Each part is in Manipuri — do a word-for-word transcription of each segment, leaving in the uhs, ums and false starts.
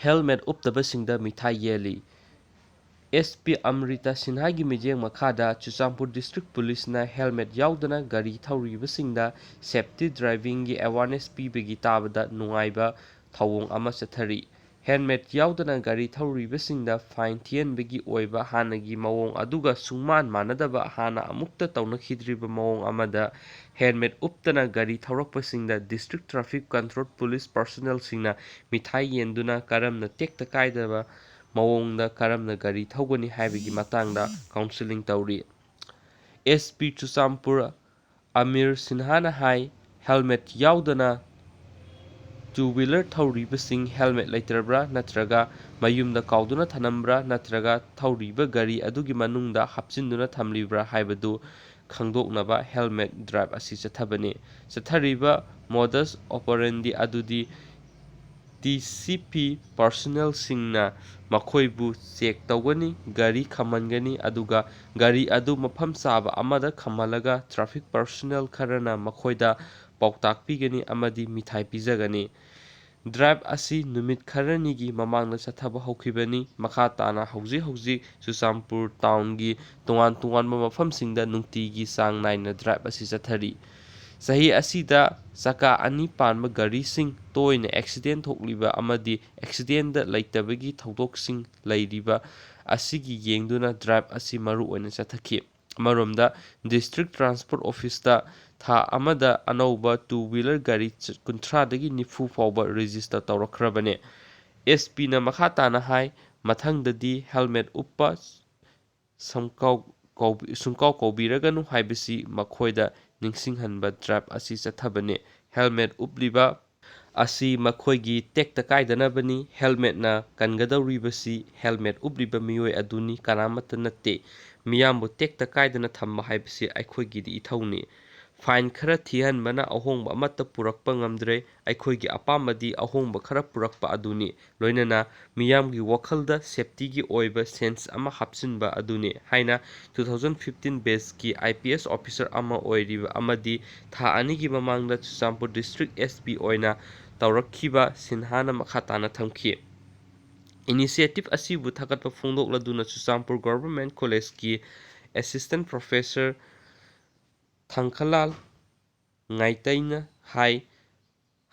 Helmet ꯎꯞꯇꯕꯁꯤꯡꯗ mithai ꯌꯦꯜꯂꯤ꯫ S P Amrita ꯁꯤꯟꯍꯥꯒꯤ ꯃꯤꯠꯌꯦꯡ ꯃꯈꯥꯗ ꯆꯨꯔꯆꯥꯟꯄꯨꯔ ꯗꯤꯁꯇ꯭ꯔꯤꯛ ꯄꯨꯂꯤꯁꯅ ꯍꯦꯜꯃꯦꯠ ꯌꯥꯎꯗꯅ ꯒꯥꯔꯤ ꯊꯧꯔꯤꯕꯁꯤꯡꯗ ꯁꯦꯐꯇꯤ ꯗ꯭ꯔꯥꯏꯚꯤꯡꯒꯤ ꯑꯦꯋꯥꯔꯅꯦꯁ ꯄꯤꯕꯒꯤ ꯇꯥꯕꯗ ꯅꯨꯡꯉꯥꯏꯕ ꯊꯧꯑꯣꯡ ꯑꯃ ꯆꯠꯊꯔꯤ꯫ ꯍꯦꯜꯃꯦꯠ ꯌꯥꯎꯗꯅ ꯒꯥꯔꯤ ꯊꯧꯔꯤꯕꯁꯤꯡꯗ ꯐꯥꯏꯟ ꯊꯤꯍꯟꯕꯒꯤ ꯑꯣꯏꯕ ꯍꯥꯟꯅꯒꯤ ꯃꯑꯣꯡ ꯑꯗꯨꯒ ꯁꯨꯡꯃꯥꯟ ꯃꯥꯟꯅꯗꯕ ꯍꯥꯟꯅ ꯑꯃꯨꯛꯇ ꯇꯧꯅꯈꯤꯗ꯭ꯔꯤꯕ ꯃꯑꯣꯡ ꯑꯃꯗ ꯍꯦꯜꯃꯦꯠ ꯎꯞꯇꯅ ꯒꯥꯔꯤ ꯊꯧꯔꯛꯄꯁꯤꯡꯗ ꯗꯤꯁꯇ꯭ꯔꯤꯛ ꯇ꯭ꯔꯥꯐꯤꯛ ꯀꯟꯇ꯭ꯔꯣꯜ ꯄꯨꯂꯤꯁ ꯄꯥꯔꯁꯣꯅꯦꯜꯁꯤꯡꯅ ꯃꯤꯊꯥꯏ ꯌꯦꯟꯗꯨꯅ ꯀꯔꯝꯅ ꯇꯦꯛꯇ ꯀꯥꯏꯗꯕ ꯃꯑꯣꯡꯗ ꯀꯔꯝꯅ ꯒꯥꯔꯤ ꯊꯧꯒꯅꯤ ꯍꯥꯏꯕꯒꯤ ꯃꯇꯥꯡꯗ ꯀꯥꯎꯟꯁꯤꯂꯤꯡ ꯇꯧꯔꯤ꯫ ꯑꯦꯁ ꯄꯤ ꯆꯨꯔꯆꯥꯟꯄꯨꯔ ꯑꯃꯤꯔ ꯁꯤꯟꯍꯥꯅ ꯍꯥꯏ, ꯍꯦꯜꯃꯦꯠ ꯌꯥꯎꯗꯅ ꯇꯨ ꯋꯤꯂꯔ ꯊꯧꯔꯤꯕꯁꯤꯡ ꯍꯦꯜꯃꯦꯠ ꯂꯩꯇ꯭ꯔꯕ꯭ꯔꯥ ꯅꯠꯇ꯭ꯔꯒ ꯃꯌꯨꯝꯗ ꯀꯥꯎꯗꯨꯅ ꯊꯅꯝꯕ꯭ꯔꯥ ꯅꯠꯇ꯭ꯔꯒ ꯊꯧꯔꯤꯕ ꯒꯥꯔꯤ ꯑꯗꯨꯒꯤ ꯃꯅꯨꯡꯗ ꯍꯥꯞꯆꯤꯟꯗꯨꯅ ꯊꯝꯂꯤꯕ꯭ꯔꯥ ꯍꯥꯏꯕꯗꯨ ꯈꯪꯗꯣꯛꯅꯕ ꯍꯦꯜꯃꯦꯠ ꯗ꯭ꯔꯥꯏꯚ ꯑꯁꯤ ꯆꯠꯊꯕꯅꯤ꯫ ꯆꯠꯊꯔꯤꯕ ꯃꯣꯗꯁ ꯑꯣꯄꯔꯦꯟꯗꯤ ꯑꯗꯨꯗꯤ ꯇꯤ ꯁꯤ ꯄꯤ ꯄꯥꯔꯁꯣꯅꯦꯜꯁꯤꯡꯅ ꯃꯈꯣꯏꯕꯨ ꯆꯦꯛ ꯇꯧꯒꯅꯤ, ꯒꯥꯔꯤ ꯈꯝꯍꯟꯒꯅꯤ, ꯑꯗꯨꯒ ꯒꯥꯔꯤ ꯑꯗꯨ ꯃꯐꯝ ꯆꯥꯕ ꯑꯃꯗ ꯈꯝꯍꯜꯂꯒ ꯇ꯭ꯔꯥꯐꯤꯛ ꯄꯥꯔꯁꯣꯅꯦꯜ ꯈꯔꯅ ꯃꯈꯣꯏꯗ ꯄꯥꯎꯇꯥꯛ ꯄꯤꯒꯅꯤ ꯑꯃꯗꯤ ꯃꯤꯊꯥꯏ ꯄꯤꯖꯒꯅꯤ꯫ ꯗ꯭ꯔꯥꯏꯚ ꯑꯁꯤ ꯅꯨꯃꯤꯠ ꯈꯔꯅꯤꯒꯤ ꯃꯃꯥꯡꯗ ꯆꯠꯊꯕ ꯍꯧꯈꯤꯕꯅꯤ꯫ ꯃꯈꯥ ꯇꯥꯅ ꯍꯧꯖꯤꯛ ꯍꯧꯖꯤꯛ ꯆꯨꯔꯆꯥꯟꯄꯨꯔ ꯇꯥꯎꯟꯒꯤ ꯇꯣꯉꯥꯟ ꯇꯣꯉꯥꯟꯕ ꯃꯐꯝꯁꯤꯡꯗ ꯅꯨꯡꯇꯤꯒꯤ ꯆꯥꯡ ꯅꯥꯏꯅ ꯗ꯭ꯔꯥꯏꯚ ꯑꯁꯤ ꯆꯠꯊꯔꯤ꯫ ꯆꯍꯤ ꯑꯁꯤꯗ ꯆꯀꯥ ꯑꯅꯤ ꯄꯥꯟꯕ ꯒꯥꯔꯤꯁꯤꯡ ꯇꯣꯏꯅ ꯑꯦꯛꯁꯤꯗꯦꯟ ꯊꯣꯛꯂꯤꯕ ꯑꯃꯗꯤ ꯑꯦꯛꯁꯤꯗꯦꯟꯗ ꯂꯩꯇꯕꯒꯤ ꯊꯧꯗꯣꯛꯁꯤꯡ ꯂꯩꯔꯤꯕ ꯑꯁꯤꯒꯤ ꯌꯦꯡꯗꯨꯅ ꯗ꯭ꯔꯥꯏꯚ ꯑꯁꯤ ꯃꯔꯨ ꯑꯣꯏꯅ ꯆꯠꯊꯈꯤ꯫ ꯑꯃꯔꯣꯝꯗ, ꯗꯤꯁꯇ꯭ꯔꯤꯛ ꯇ꯭ꯔꯥꯟꯁꯄꯣꯔꯠ ꯑꯣꯐꯤꯁꯇ ꯊꯥ ꯑꯃꯗ ꯑꯅꯧꯕ ꯇꯨ ꯋꯤꯂꯔ ꯒꯥꯔꯤ ꯆ-, ꯀꯨꯟꯊ꯭ꯔꯥꯗꯒꯤ ꯅꯤꯐꯨ ꯐꯥꯎꯕ ꯔꯦꯖꯤꯁꯇꯔ ꯇꯧꯔꯛꯈ꯭ꯔꯕꯅꯤ꯫ ꯑꯦꯁ ꯄꯤꯅ ꯃꯈꯥ ꯇꯥꯅ ꯍꯥꯏ, ꯃꯊꯪꯗꯗꯤ ꯍꯦꯜꯃꯦꯠ ꯎꯞꯄ ꯁꯨꯡꯀꯥꯎ ꯀꯧꯕꯤ-, ꯁꯨꯡꯀꯥꯎ ꯀꯧꯕꯤꯔꯒꯅꯨ ꯍꯥꯏꯕꯁꯤ ꯃꯈꯣꯏꯗ ꯅꯤꯡꯁꯤꯡꯍꯟꯕ ꯗ꯭ꯔꯥꯏꯚ ꯑꯁꯤ ꯆꯠꯊꯕꯅꯤ꯫ ꯍꯦꯜꯃꯦꯠ ꯎꯞꯂꯤꯕ ꯑꯁꯤ ꯃꯈꯣꯏꯒꯤ ꯇꯦꯛꯇ ꯀꯥꯏꯗꯅꯕꯅꯤ꯫ ꯍꯦꯜꯃꯦꯠꯅ ꯀꯟꯒꯗꯧꯔꯤꯕꯁꯤ ꯍꯦꯜꯃꯦꯠ ꯎꯞꯂꯤꯕ ꯃꯤꯑꯣꯏ ꯑꯗꯨꯅꯤ, ꯀꯅꯥꯃꯠꯇ ꯅꯠꯇꯦ꯫ ꯃꯤꯌꯥꯝꯕꯨ ꯇꯦꯛꯇ ꯀꯥꯏꯗꯅ ꯊꯝꯕ ꯍꯥꯏꯕꯁꯤ ꯑꯩꯈꯣꯏꯒꯤꯗꯤ ꯏꯊꯧꯅꯤ꯫ ꯐꯥꯏꯟ ꯈꯔ ꯊꯤꯍꯟꯕꯅ ꯑꯍꯣꯡꯕ ꯑꯃꯠꯇ ꯄꯨꯔꯛꯄ ꯉꯝꯗ꯭ꯔꯦ꯫ ꯑꯩꯈꯣꯏꯒꯤ ꯑꯄꯥꯝꯕꯗꯤ ꯑꯍꯣꯡꯕ ꯈꯔ ꯄꯨꯔꯛꯄ ꯑꯗꯨꯅꯤ꯫ ꯂꯣꯏꯅꯅ ꯃꯤꯌꯥꯝꯒꯤ ꯋꯥꯈꯜꯗ ꯁꯦꯐꯇꯤꯒꯤ ꯑꯣꯏꯕ ꯁꯦꯟꯁ ꯑꯃ ꯍꯥꯞꯆꯤꯟꯕ ꯑꯗꯨꯅꯤ ꯍꯥꯏꯅ two thousand fifteen batchꯀꯤ I P S officer ꯑꯃ ꯑꯣꯏꯔꯤꯕ ꯑꯃꯗꯤ ꯊꯥ ꯑꯅꯤꯒꯤ ꯃꯃꯥꯡꯗ ꯆꯨꯔꯆꯥꯟꯄꯨꯔ ꯗꯤꯁꯇ꯭ꯔꯤꯛ S P ꯑꯣꯏꯅ ꯇꯧꯔꯛꯈꯤꯕ ꯁꯤꯟꯍꯥꯅ ꯃꯈꯥ ꯇꯥꯅ ꯊꯝꯈꯤ꯫ Initiative ꯑꯁꯤꯕꯨ ꯊꯥꯒꯠꯄ ꯐꯣꯡꯗꯣꯛꯂꯗꯨꯅ ꯆꯨꯔꯆꯥꯟꯄꯨꯔ Government College ꯀꯤ Assistant Professor ꯊꯪꯈꯂꯥꯜ ꯉꯥꯏꯇꯩꯅ ꯍꯥꯏ,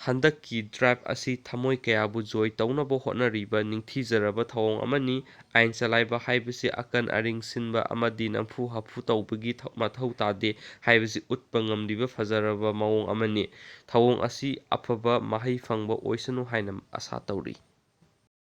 ꯍꯟꯗꯛꯀꯤ drive ꯑꯁꯤ ꯊꯃꯣꯏ ꯀꯌꯥꯕꯨ ꯖꯣꯏ ꯇꯧꯅꯕ ꯍꯣꯠꯅꯔꯤꯕ ꯅꯤꯡꯊꯤꯖꯔꯕ ꯊꯧꯑꯣꯡ ꯑꯃꯅꯤ꯫ ꯑꯥꯏꯟ ꯆꯂꯥꯏꯕ ꯍꯥꯏꯕꯁꯤ ꯑꯀꯟ ꯑꯔꯤꯡ ꯁꯤꯟꯕ ꯑꯃꯗꯤ ꯅꯝꯐꯨ ꯍꯥꯐꯨ ꯇꯧꯕꯒꯤ ꯊ-, ꯃꯊꯧ ꯇꯥꯗꯦ ꯍꯥꯏꯕꯁꯤ ꯎꯠꯄ ꯉꯝꯂꯤꯕ ꯐꯖꯔꯕ ꯃꯑꯣꯡ ꯑꯃꯅꯤ꯫ ꯊꯧꯑꯣꯡ ꯑꯁꯤ ꯑꯐꯕ ꯃꯍꯩ ꯐꯪꯕ ꯑꯣꯏꯁꯅꯨ ꯍꯥꯏꯅ ꯑꯁꯥ ꯇꯧꯔꯤ꯫